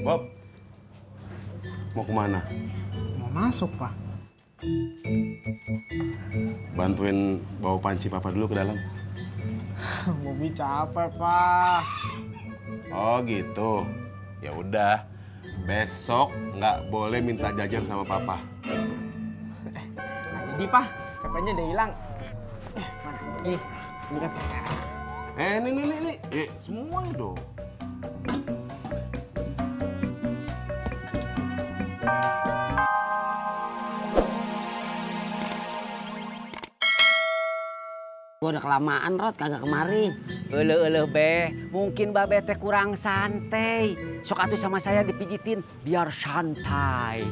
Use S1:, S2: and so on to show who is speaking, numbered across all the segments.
S1: Bob, mau kemana?
S2: Mau masuk, Pak.
S1: Bantuin bawa panci papa dulu ke dalam.
S2: Bobi capek, Pak.
S1: Oh gitu. Ya udah. Besok nggak boleh minta jajan sama papa.
S2: Nah, jadi, Pak. Capeknya udah hilang. Mana? Ini kan.
S1: Nih. Semuanya dong.
S3: Gua udah kelamaan, Rod, kagak kemari.
S4: Eleh be, mungkin babe teh kurang santai. Sok atuh sama saya dipijitin biar santai.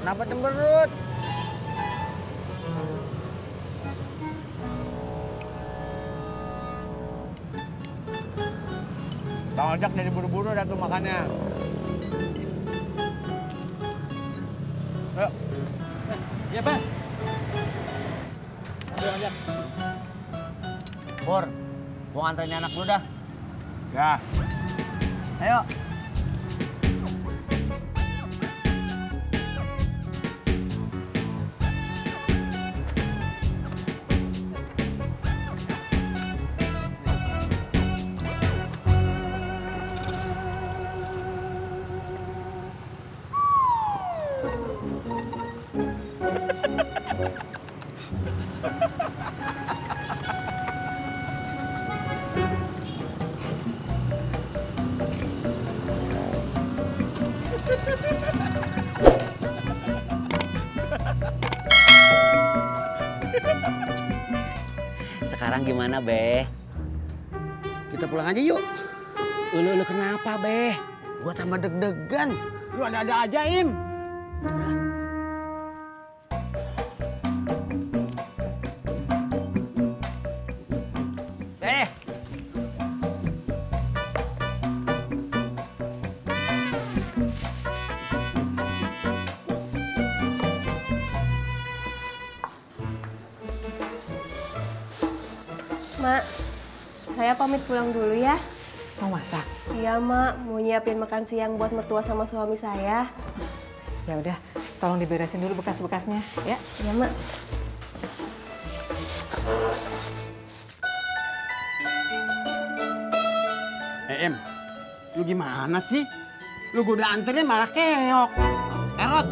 S3: Kenapa cemberut?
S2: Bang Ojak jadi buru-buru dah tuh makannya. Ayo.
S3: Iya, Bang.
S2: Ayo, Ojak.
S3: Pur, gua nganterin anak dulu dah.
S2: Ya.
S3: Ayo.
S4: Sekarang gimana be?
S3: Kita pulang aja yuk.
S4: Lu kenapa be?
S3: Gua tambah deg-degan.
S2: Lu ada-ada aja, Im.
S5: Mak, saya pamit pulang dulu ya.
S6: Mau masak?
S5: Iya, Mak. Mau nyiapin makan siang buat mertua sama suami saya.
S6: Ya udah, tolong diberesin dulu bekas-bekasnya, ya.
S5: Iya, Mak.
S2: Em, lu gimana sih? Lu gua udah anterin malah keok.
S3: Rod,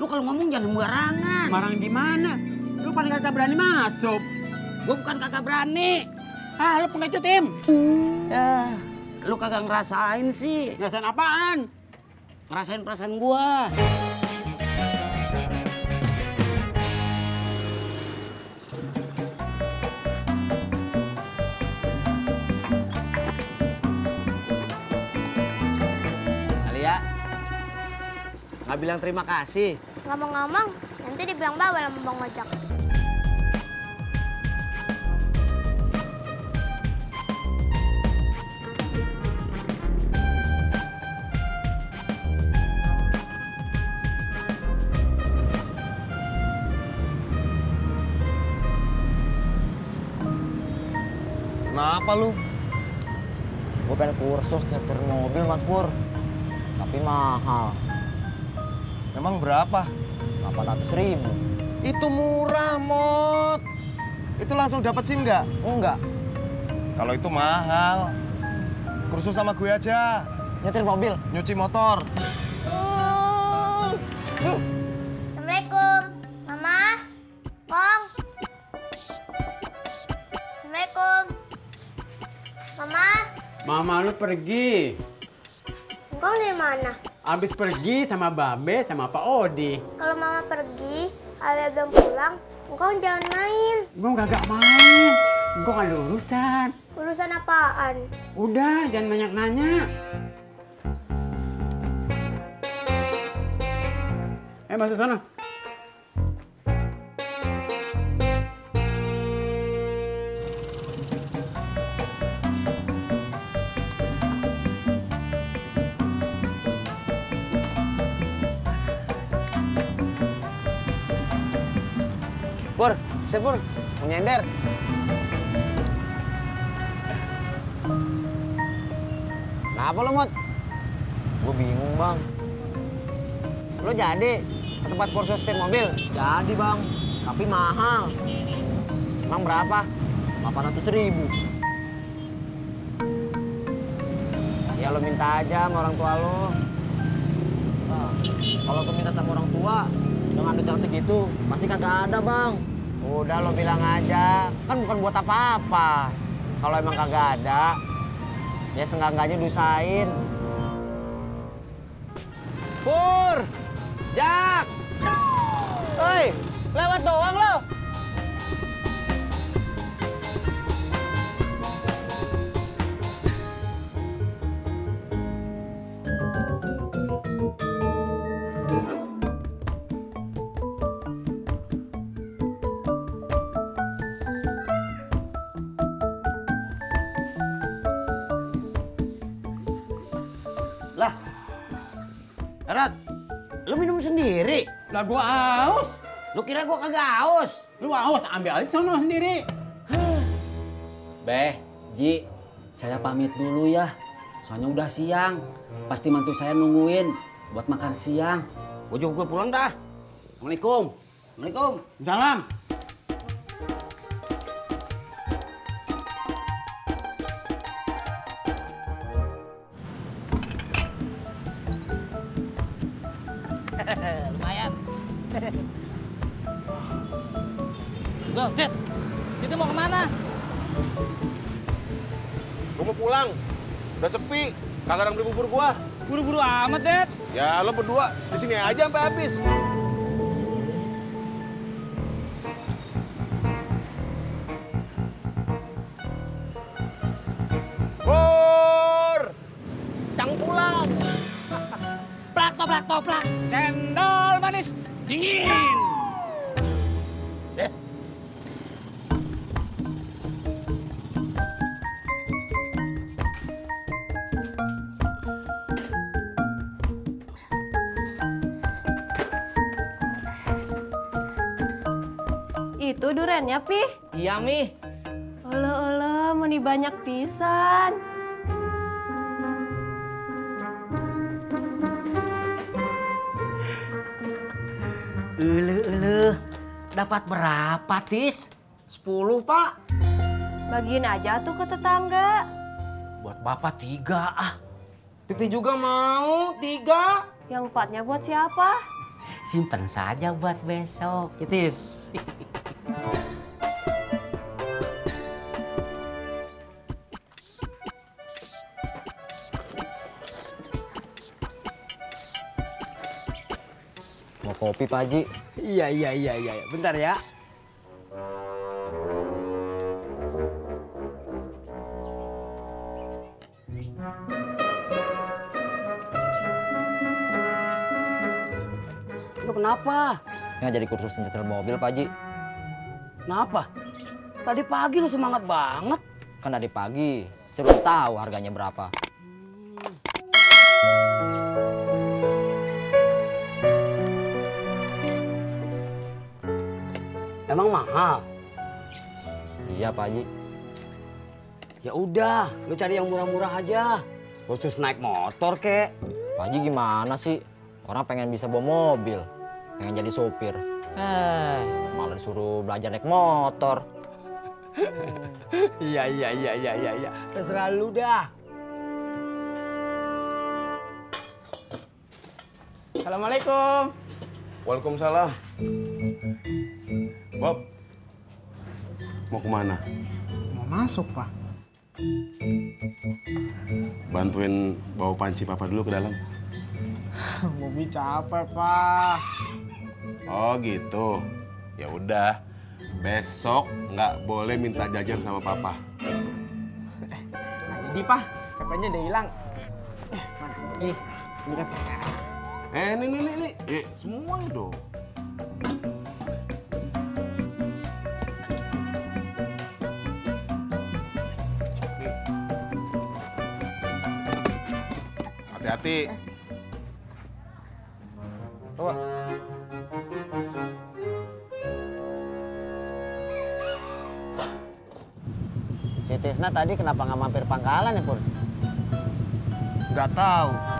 S3: lu kalau ngomong jangan sembarangan.
S2: Marang di mana? Lu paling kagak berani masuk.
S3: Gua bukan kagak berani.
S2: Ah, lu pengecut, Im.
S3: Ya, lu kagak ngerasain sih.
S2: Ngerasain apaan?
S3: Ngerasain perasaan gua.
S2: Alia, nggak bilang terima kasih.
S7: Ngomong-ngomong, nanti dibilang bawel sama Bang Ojak.
S2: Kenapa lu?
S8: Gue pengen kursus nyetir mobil, Mas Pur. Tapi mahal.
S2: Emang berapa?
S8: 800.000.
S2: Itu murah, Mot. Itu langsung dapat SIM nggak?
S8: Enggak.
S2: Kalau itu mahal. Kursus sama gue aja.
S8: Nyetir mobil.
S2: Nyuci motor.
S7: Assalamualaikum. Mama? Kong? Assalamualaikum. Mama?
S9: Mama lu pergi.
S7: Engkau dari mana?
S9: Abis pergi sama Babe sama Pak Odi.
S7: Kalau Mama pergi, Alia belum pulang, engkau jangan main.
S9: Gue kagak main. Gue ada urusan.
S7: Urusan apaan?
S9: Udah, jangan banyak nanya. Masuk sana.
S2: Sip, Pur. Mau nyender. Kenapa lo, Mut?
S8: Gue bingung, Bang.
S2: Lo jadi ke tempat kursus setir mobil?
S8: Jadi, Bang. Tapi mahal.
S2: Emang berapa?
S8: 800.000.
S2: Ya lo minta aja sama orang tua lo.
S8: Nah, kalau gue minta sama orang tua, dengan duit yang segitu, pasti kagak ada, Bang.
S2: Udah lo bilang aja, kan bukan buat apa-apa. Kalau emang kagak ada, ya seenggak-enggaknya diusahain. Pur! Jak! Hei, lewat doang lo!
S3: Lah, Rod, lu minum sendiri?
S9: Lah gua aus.
S3: Lu kira gua kagak haus?
S9: Lu aus, ambil aja sono sendiri.
S4: Beh, Ji, saya pamit dulu ya. Soalnya udah siang. Pasti mantu saya nungguin buat makan siang.
S3: Gua juga pulang dah.
S4: Assalamualaikum.
S3: Assalamualaikum.
S9: Salam.
S3: Lumayan. Loh, Dad. Situ mau kemana?
S1: Gua mau pulang. Udah sepi. Kagak ada yang beli bubur gua.
S3: Buru-buru amat, Dad.
S1: Ya lo berdua di sini aja sampai habis. Pur! Cang pulang.
S3: Plak, toprak, toprak. Cendol manis dingin.
S5: Itu durennya, Pi.
S2: Iya, Mi.
S5: Olah, meni banyak pisan.
S3: Dapat berapa, Tis?
S2: 10, Pak.
S5: Bagiin aja tuh ke tetangga.
S3: Buat Bapak 3 ah.
S2: Pipi juga mau 3.
S5: Yang 4-nya buat siapa?
S3: Simpen saja buat besok. Tis.
S8: Mau kopi, Pak Haji?
S2: Iya. Bentar ya.
S3: Lu kenapa?
S8: Saya nggak jadi kursus nyetir mobil, Pak Haji.
S3: Kenapa? Tadi pagi lu semangat banget.
S8: Kan dari pagi, saya belum tahu harganya berapa.
S3: Emang mahal?
S8: Iya, Pak Haji.
S3: Ya udah, lu cari yang murah-murah aja. Khusus naik motor, kek.
S8: Pak Haji gimana sih? Orang pengen bisa bawa mobil, pengen jadi sopir. Malah disuruh belajar naik motor.
S2: Iya. Terserah lu dah. Assalamualaikum.
S1: Waalaikumsalam. Bob, mau kemana?
S2: Mau masuk, Pak.
S1: Bantuin bawa panci papa dulu ke dalam.
S2: Bobi capek, Pak.
S1: Oh gitu. Ya udah. Besok nggak boleh minta jajan sama papa.
S2: Nah, jadi, Pak. Capeknya udah hilang. Mana? Ini kan.
S1: Nih. Semuanya dong. Nih. Hati-hati. Coba.
S2: Si Tisna tadi kenapa nggak mampir pangkalan ya, Pur?
S10: Nggak tahu.